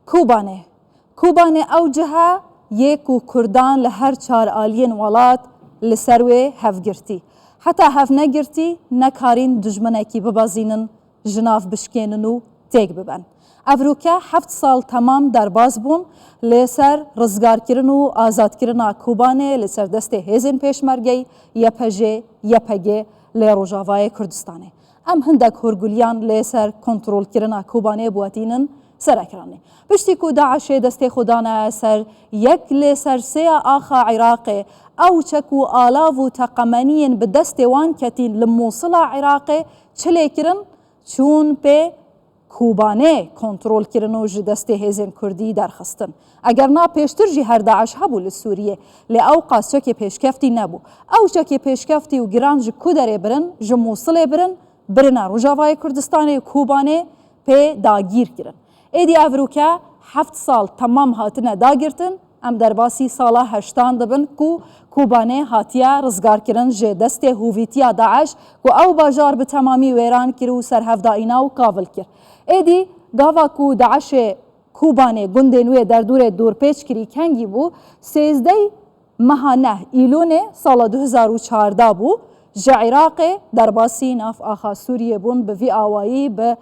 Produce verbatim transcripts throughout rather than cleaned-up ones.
Kobanê. Kobanê ew cih e yê ku Kurdan li her çar aliyên welat li ser wê hev girtî. Heta hev negirtî, nekarîn dijminekî bibezînin, ji nav bişkênin û têk bibin. Evroke heft sal temam derbas bûn li ser rizgarkirin û azadkirina Kobanê li ser destê hêzên pêşmergeyî Y P J, Y P G lê Rojavayê Kurdistanê. Em hindek hûrguliyan lê ser kontrolkirina Kobanê biwetînin serekranê. Piştî ku DAIŞê destê xwe dane ser yek lê ser sêya axa Iraqê, ew çek û alav û teqemeniyên bi destê wan ketîn li Mûsila Iraqê çi lê kirin? Çûn pê Kobanê kontrol kirin û ji destê hêzên Kurdî derxistin. Eger na pêştir jî her DAIŞ hebû li Sûriyê, lê ew qas çekê pêşkeftî nebû. Ew çekê pêşkeftî û giran ji ku derê birin? Ji Mûsilê birin, birine Rojavayê Kurdistanê û Kobanê pê dagîr kirin. Êdî evroke heft sal temam hatine dagirtin, em derbasî sala heştan dibin ku Kobanê hatiye rizgarkirin ji destê hovîtiya DAIŞ ku ew bajar bi temamî wêran kir û serhevda îna û kavil kir. Êdî gava ku DAIŞê Kobanê gundên wê derdûrê dorpêç kirî kengî bû, sêzdeh meha neh Îlonê sala du hezar û çardeh bû, ji Iraqê derbasî nav axa Sûriyê bûn, bi vî awayî bi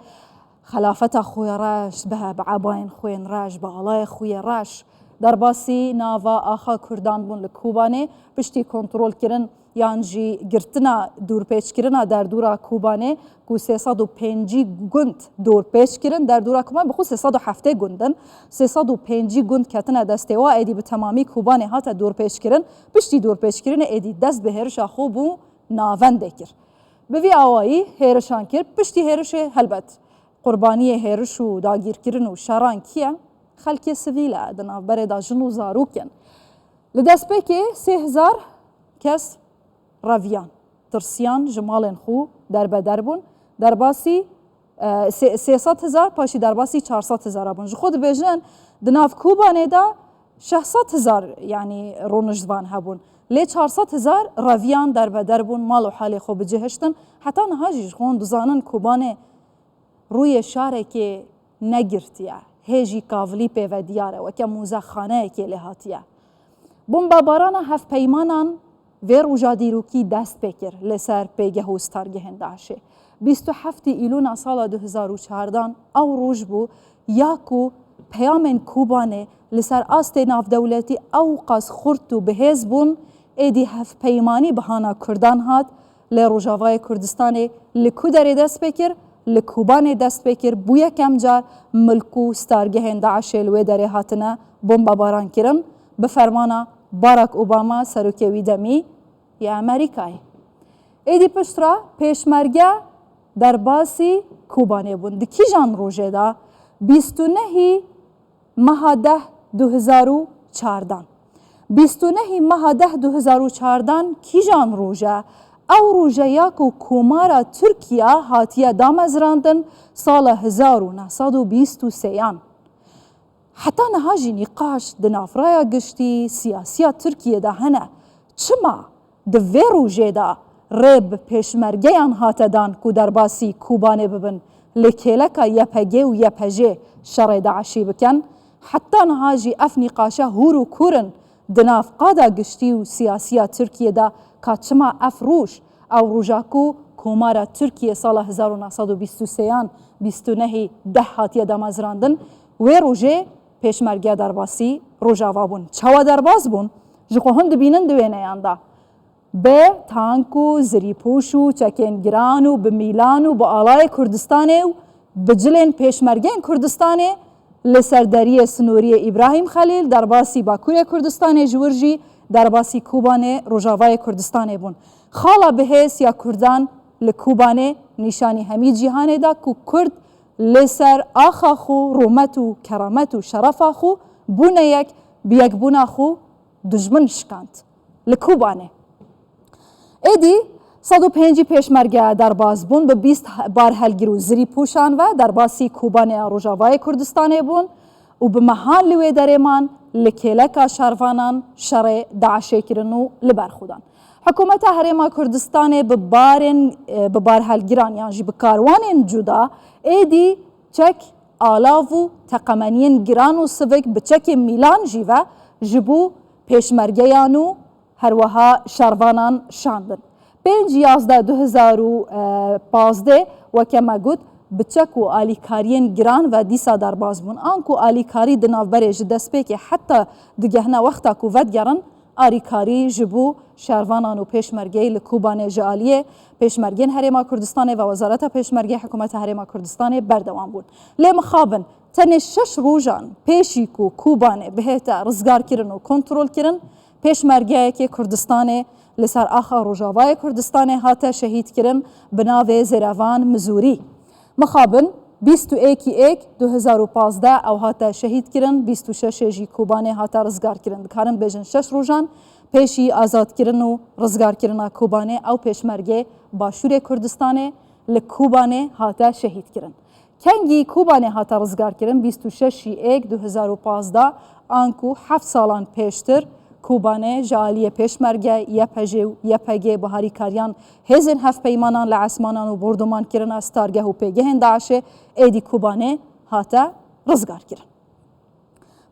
xelafeta xwe reş, bi, bi ebayên xwe yên reş, bi alayê xwe yê reş derbasî nava axa Kurdan bûn li Kobanê, piştî kontrolkirin yan jî girtina dûrpêçkirina derdora Kobanê ku sê sed û pêncî gund dorpêç kirin, derdora Kobanê bi xwe sê sed û heftê gund in, sê sed û pêncî gund ketine destê wa, êdî bi temamî Kobanê hate dorpêçkirin. Piştî dorpêçkirinê êdî dest bi hêrişa xwe bû navendê kir. Bi vî awayî hêrişan kir. Piştî hêrişê helbet qurbaniyê hêriş û dagîrkirin û şeran kî ye? Xelkê sivîl e, di navberê de jin û zarok in. Li destpêkê sê hezar kes reviyan, tirsiyan, ji malên xwe derbeder bûn. Derbasî, e, sê-, sê sed hezar, paşî derbasî çar sed hezara bûn. Ji xwe dibêjin, di nav Kobanê de şeş sed hezar, yanî, rûniştvan hebûn. Lê çar sed hezar reviyan derbeder bûn, mal û halê xwe bicihiştin. Heta niha jî ji xwe hûn dizanin Kobanê rûyê şarekê negirtiye, hê jî kavilî pê ve diyar e, weke mûzexaneyekê lê hatiye. Bombebarana hevpeymanan vê roja dîrokî dest pê kir li ser pêgeh û stargehên DAIŞê. Bîst û heftê Îlona sala du hezar û çardan ew roj bû ya ku peyamên Kobanê li ser astê navdewletî ew qas xurt û bihêz bûn, êdî hevpeymanî bi hana Kurdan hat, Li Rojavayê Kurdistanê li ku derê dest pê kir? Li Kobanê dest pê kir. Bû yekem car milk û stargehên DAIŞê li wê derê hatine bombebaran kirin, bi fermana Barack Obama, serokê wî demî yê Amerîkayê. Êdî piştre pêşmerge derbasî Kobanê bûn. Di kîjan rojê de? Bîst û nehî meha deh du hezar û çardan. Bîst û nehî meha deh du hezar û çardan kîjan roj e? Ew roj e ya ku Komara Tirkiye hatiye damezrandin sala hezar û neh sed û bîst û sêyan. Heta niha jî nîqaş di nav raya giştî siyasiya Tirkiyê de hene. Çima di vê rojê de rê bi pêşmergeyan hate dan ku derbasî Kobanê bibin, lê kêleka Y P G û Y P J şerê DAIŞî bikin? Heta niha jî ev nîqaşe hûr û kûr in di nav qada giştî û siyasiya Tirkiyê de, ka çima ev roj, ew roja ku Komara Tirkiyê sala hezar û neh sed û bîst û sêyan, bîst û nehî deh hatiye damezrandin, wê rojê pêşmerge derbasî Rojava bûn. Çawa derbas bûn? Ji xwe hûn dibînin di wêneyan de. Bi tank û zirîpûş û çekên giran û bi mîlan û bi alayê Kurdistanê û bi cilên pêşmergeyên Kurdistanê li ser deriyê sinoriyê Îbrahîm Xelîl, derbasî Bakurê Kurdistanê, ji wir jî derbasî Kobanê, Rojavayê Kurdistanê bûn. Xala bihêz ya Kurdan li Kobanê nîşanî hemî cîhanê da ku Kurd li ser axa xwe, rûmet û keramet û şerefa xwe bûne yek, bi yekbûna xwe dijmin şikand. Li Kobanê. Êdî sed û pêncî pêşmerge derbas bûn, bi bîst barhelgir û zirîpûşan ve derbasî Kobanê ya Rojavayê Kurdistanê bûn û bi mehan li wê derê man, li kêleka şervanan şerê DAIŞê kirin û li ber xwe dan. Hikûmeta Herêma Kurdistanê bi barên, e, bi barhelgiran yan jî bi karwanên cuda êdî çek Alav û teqemeniyên giran û sivik bi çekên mîlan jî ve ji bo pêşmergeyan û herweha şervanan şandin. Pênc yazdeh du hezar û pazdeh, weke me got, bi çek û alîkariyên giran ve dîsa derbas bûn. Anku alîkarî di navberê ji destpêkê heta digehne wexta ku vedigerin, alîkarî ji bo şervanan û pêşmergeyê li Kobanê ji aliyê Pêşmergên Herêma Kurdistanê ve Wezareta Pêşmergê Hikûmeta Herêma Kurdistanê berdewam bûn. Lê mixabin, tenê şeş rojan pêşî ku Kobanê bihête rizgarkirin û kontrolkirin, pêşmergeyekê Kurdistanê li ser axa Rojavayê Kurdistanê hate şehîdkirin bi navê Zêrevan Mizûrî. Mixabin, bîst û êkî êk du hezar û pazdeh ew hate şehîdkirin, bîst û şeşê jî Kobanê hate rizgarkirin. Dikarin bêjin şeş rojan pêşî azadkirin û rizgarkirina Kobanê ew pêşmergê Başûrê Kurdistanê li Kobanê hate şehîdkirin. Kengî Kobanê hate rizgarkirin? Bîst û şeşî êk du hezar û pazdeh, anku heft salan pêştir Kobanê ji aliyê Pêşmerge, Y P J û Y P G bi harîkariyan hêzên hevpeymanan li esmanan û bordomankirina stargeh û pêgehên DAIŞê êdî Kobanê hate rizgarkirin.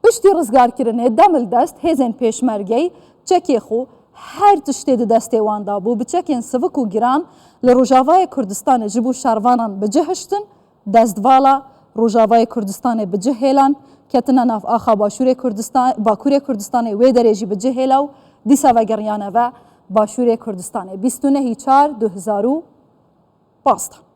Piştî rizgarkirinê demildest hêzên Pêşmergeyî çekê xwe her tiştê di destê wan de bû, bi çekên sivik û giran li Rojavayê Kurdistanê ji bo şervanan bi cih hiştin, destvala Rojavayê Kurdistanê bi cih hêlan, ketine nav axa Başûrê Kurdistan, Bakurê Kurdistanê wê derê jî bi cih hêla û dîsa vegeriyane ve Başûrê Kurdistanê. Bîst û nehî çar du hezar û pazdeh.